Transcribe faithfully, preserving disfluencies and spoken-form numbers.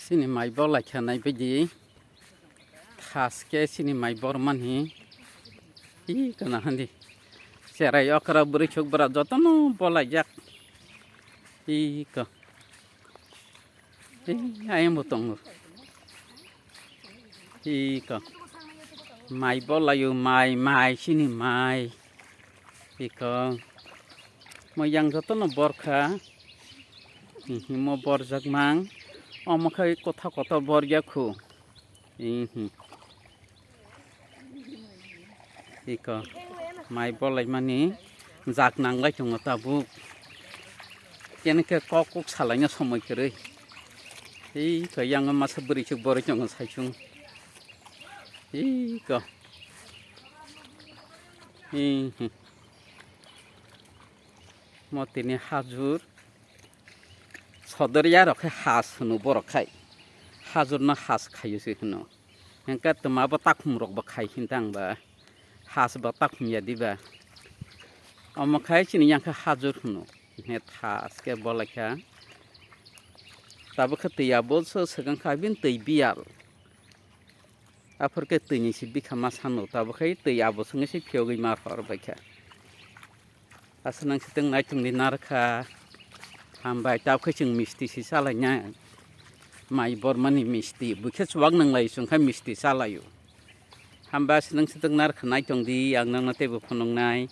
Chini mai bolaikha naibaidi. Thaske chini mai bormani. Ih, kana handi. Cherai okra bwrwi chuk bwra jotono bolaijak. Ih, ko. Ih, ayang bo tongo. Ih, ko. Mai bolaio, mai, mai, chini mai. Iko. Mo yang jotono borkha. Hihi mo borjak mang. Omo khai kotha kotha borya khu. Hihi. Iko. Mai bolaimani jak nanglai tongo tabuk. Kene khe kok kok salaina somoi kwrwi. Iko yang masa bwrwi chuk borwi tongo saichung. Iko. Hihi. Mo tini hajur. Sodorya rok khe has hwno borok khai. Hajurno has khaio se hwno. Hengkhe twma bo takhum rok bo khai hintang ba. Has bo takhum ya diba. Omo khai chini yang khe hajur hwno. He thaske bolaikha. Tabuk khe twi abo se swkang kha bini twi biyal. Aphor khe twi ni si bikha ma sano, tabuk khai twi abo swngwi se phiyogwi ma hor baikha. Aswk nang swtwng naitung di narwkha. Hambai, tabuk khai chwng misti si chalainai. Mai bormani misti. Bwkhe chuwak nang lai chwng kha misti chalaio. Hambai, aswk nang swtwng narwkha naitung di, ang nangno teibo phunuknai.